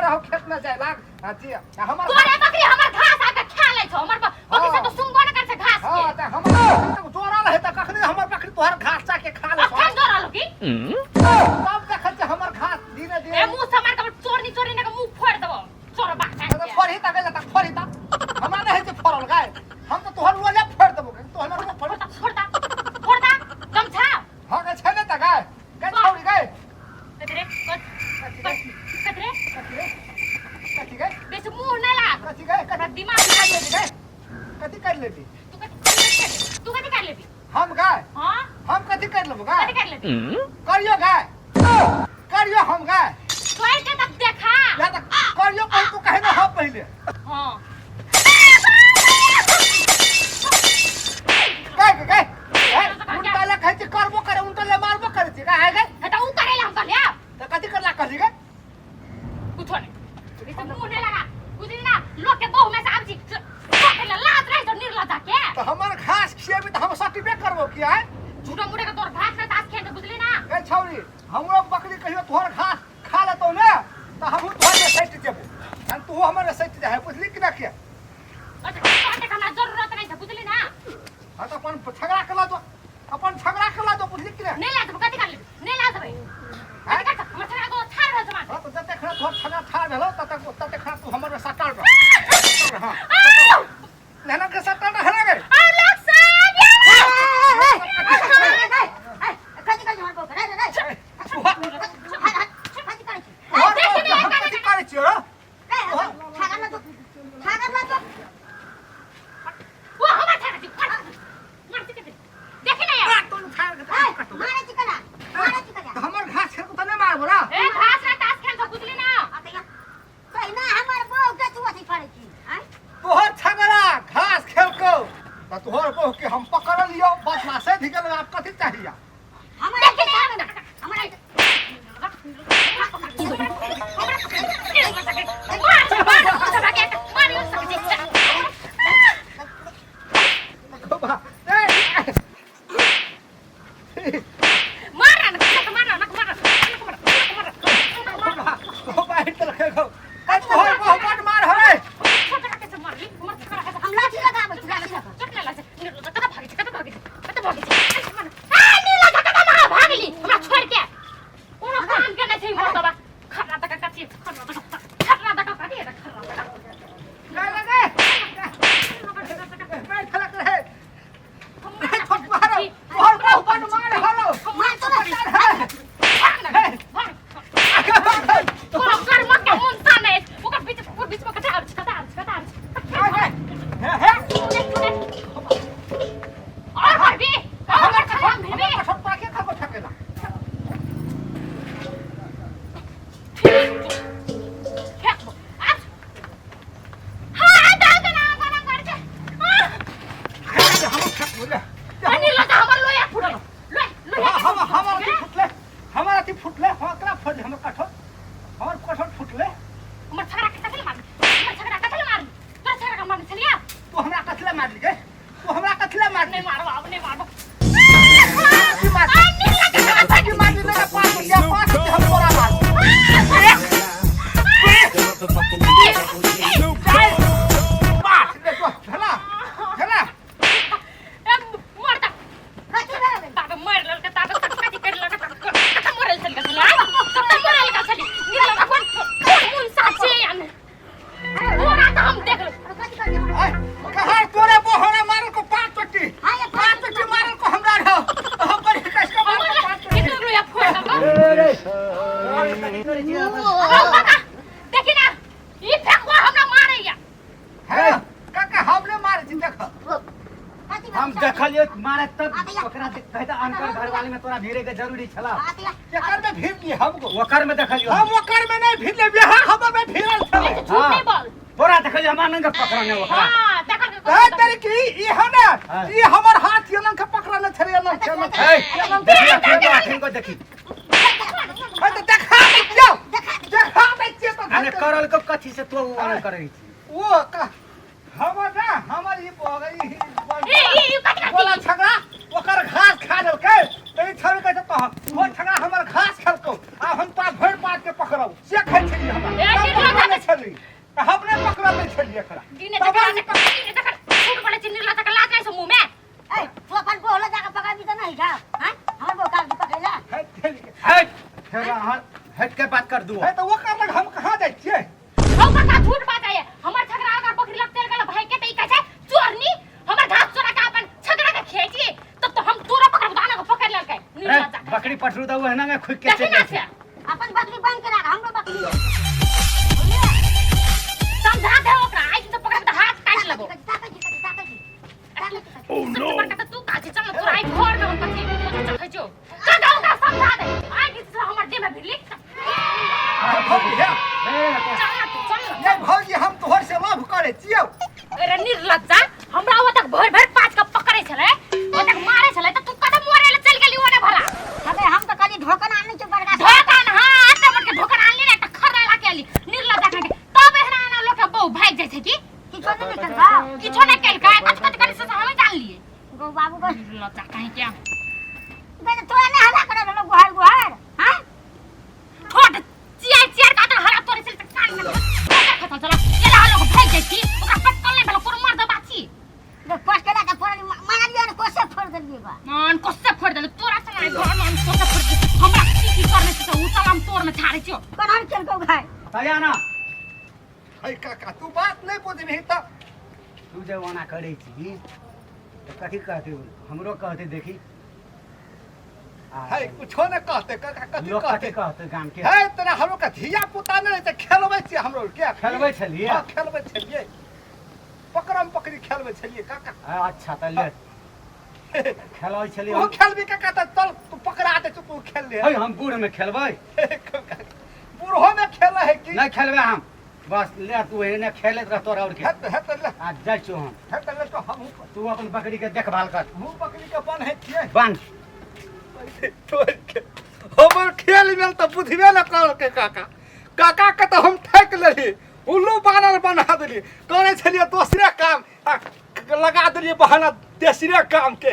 रहौ खेत में जाय लाग अथी हमर तोरे बकरी हमर घास आके खा लै छौ हमर बकरी सब तो सुनबो न कर छै घास के। हां त हमर जोरा रहे त कखनी हमर बकरी तोहर घास चा के खा ले। अखन जोरा लो की? तब देखै छै हमर घास धीरे धीरे। ए मुंह से मार के चोरनी चोरनी के मुंह फोड़ देबो चोर बाका। त फोड़ही त गेल त फोड़ही त हमरा नहीं छै फोड़ल गाय, हम त तोहर लोले फोड़ देबो तो हमर लोले फोड़। फोड़ दा फोड़ दा गमछा। हां गे छै ने त गाय गाय छौड़ी गाय। कतरे कतरे कथी कथी गाय बेस मुंह न लाग। कथी गाय? तोरा दिमाग कर लेबी गाय? कथी कर लेबी तू? कथी तू कथी कर लेबी हम गाय? हां हम कथी कर लेबो गाय? कथी कर लेबी करियो गाय करियो हम गाय कर के तब देखा या त करियो कहीं तू कहे ना हम पहले। हां गाय के गाय उनटा ले कहै छी करबो करे उनटा ले मारबो करे छी गाय गाय। त उ करेला हम कहलिया। त कथी करला कहली गाय? कुछो नहीं इसे मुंह नहीं लगा बुझली ना। लोग के बहु में से आब छी पकड़ लाज रहे तो निर्लज्जा के। त हमर घास खिएबी त हम सटबे करबो की आय? झूठो मूठे के तोर घास में तास खेल बुझली ना। ए छौरी हमरो बकरी कहियो तोहर घास खा लेतौ ने त हमहू तोहर में सटि जेबो आ तू हमर में सटि जाहे बुझली कि ना के? अच्छा सटे के हमरा जरूरत नहीं छै बुझली ना। हां त अपन झगड़ा कर ला दो, अपन झगड़ा कर ला दो बुझली कि ना? नहीं लाज कथी कर लेबी? नहीं लाज भाई कथी कर हमर झगड़ा को ठाड़ भेल समान। हां त जते खड़ा तोहर झगड़ा ठाड़ भेलो तते तते खड़ा तू हमर में सटल रह। हां नैना के सटल रह ना गे। आ लोग सब कथी करै छी हमर बहू के? रे रे रे, कथी करै छी? तोहर हम कथी करै छियो रे? रे, छागर में तो, छागर में तो। वो हमर झगड़ा छी मार मार के देखी ना यार। तोन ठाड़ के ए, मारै छी कला, मारै छी कला। हमर घास खेल के त नै मारबो ना। ए घास में तास खेल तो बुझली ना। आ तैया, कहिना हमर बहू के तू अथी करै छी, आँय? तोहर छगड़ा घास खेलको त तोहर बहू के हम पकड़ लियो बदमाशे धिगल आप कथी चाहिए? हमरा के छागर, हमरा तोहर बहू बड मार हरे। हम लाठी लगाबै छी, लाठी लगाबै। गे गे गे मैं खलक रहे छोट मारो तोहर बहू बड मार हरो। मार तो ना। हे हे हमर छोट पाके खा ठकेला। हमर ठक बोले हम हमर अथी फुटले, हमर अथी फुटले। हाँ करा फुटले हमर कठोर, हमर कठोर फुटले। तू हमरा कथला मारली गे? तू हमरा कथला मारली? की मारली? की मारली ना? पाँच रुपया, पाँच रुपया हम तोरा मार। पाँच ले तो भेला भेला। कथी भेलै? कथी करै छी? आय कहाँ तोरे बहरा मारल को पाँच चोटी, पाँच चोटी मारल को हमरा रहो हम पर कस के मारल को पाँच चोटी। देखी ना ई फेकुआ हमरा मारैया। है काका हमने मारे छी देख। कथी हम भेलै? देखलियो मारे तब ओकरा कहता अनकर घरवाली में तोरा भिड़े के जरूरी छला। आ तैया, केकर में भीड़ ली हमको? ओकर में देखलियो। हम ओकर में नहीं भीड़ ले बिहार हमर में भीड़ल छले। झूठ नहीं बोल। तोरा देखलियो हमरा नंग पकड़ने ओकरा। हां देखल। ए तेरी की ई है ना हाँ। ई हमर हाथ ये के पकड़ले छले ये के ए देखी को देखी। ए त देखा दै छियौ, देखा दै छियौ त। अने करल को कथी से तो अने करै छी? वो का हमर ना हमर ई ई ए ई कथी बोला छगड़ा ओकर घास खा लेलकै त ई छौड़ी कहै छै तोहर ओ छगड़ा हमर घास खेलकौ आ हम तोरा भरि पात के पकड़ब से खाइ छली हमरा। ए में खुद के देखी चलि ना जाइ से छै। अपन बकरी बंद करा हमरो बकरी है। समझा दे ओकरा आइ से पकड़ के हाथ काट लेबो। ताकै छी, ताकै छी, ताकै छी, ताकै छी। ओ नो सबसे तू काजे चल ना, तोरा आइ घर में हम कथी चखै छौ। काका ओकरा समझा दे आइ से हमर देह में भिड़ली। हे भौजी, हे। ए, चल ना तू, चल ना। ये भौजी, हम तोहर से लव करे छियौ। अरे निर्लज्जा, हमरा ओ तक भरि भरि पाँच के पकड़ै छलै, ओ तक मारै छलै तऽ तू कतऽ मरे लए चलि गेली ओने भला? हबे हम तऽ कहली ढोकन आनै छै बड़का। ढोकन, हाँ, एते मोट के ढोकन आनली ने तऽ खर्रा ला के आली निर्लज्जा खाके। तब एहना एहना लोक के बहु भागि जाइ छै की? किछो नहि ने केलकौ। किछो नहि केलकै, कथि कथि करी से हमे जानलियै। गौ बाबू गौ। निर्लज्जा कहीं के। गै तोरा नहि हल्ला करल रहलौ गुहार गुहार? हाँ। ठोट चियार चियार का हरा तोरे चलते कान में खसल चला एला लोग भाग जाइ छी। ओकरा पटकल नहि भेल, कोनो मर्द बाची। गै कोस केला के फोड़ली, मारलियै ने कोसे फोड़ देलियै बा। मान कोसे फोड़ देले तोरा संग घर में, हम कोसे फोड़ दे हमरा की की करने छै उ चल, हम तोर में छाड़ै छियो। कोना केलकौ भाइ? तैया ना। हे काका, तू बात नहि बुझबही तऽ तू जे ओना करै छी तऽ कथी कहतै? हमरो कहतै देखी। है कुछो नहि कहतै काका, कथी लोक कहतै? कथी कहतै गाम के? है तोरा हमरो के धिया पुता नहि रहै छै, खेलबै छियै हमरो के। खेलबै छलियै? हाँ, खेलबै छलियै, पकड़म पकड़ी खेलबै छलियै काका। अच्छा तऽ ले खेलबै छलियै। तू खेलबी काका? तऽ चल, तू पकड़ा दे, तू खेल ले। है हम बूढ़ में खेलबै? बूढ़ो में खेले है की? नहि खेलबै हम, बस ले तू एने खेलैत रह तोरा और के। हेत हेत ले। आ जाइ छियौ हम। हेत ले, तो हमहूँ तू अपन बकरी के देखभाल कर। हमहूँ बकरी के बन्है छियै। बान्ह। तोड़ के हमर खेल मेल तऽ बुझबे न करलकै काका। काका के तऽ हम ठकि लेली, उल्लू बानर बना देली। करै छलियै दोसरे काम आ लगा देलियै बहाना तेसरे काम के।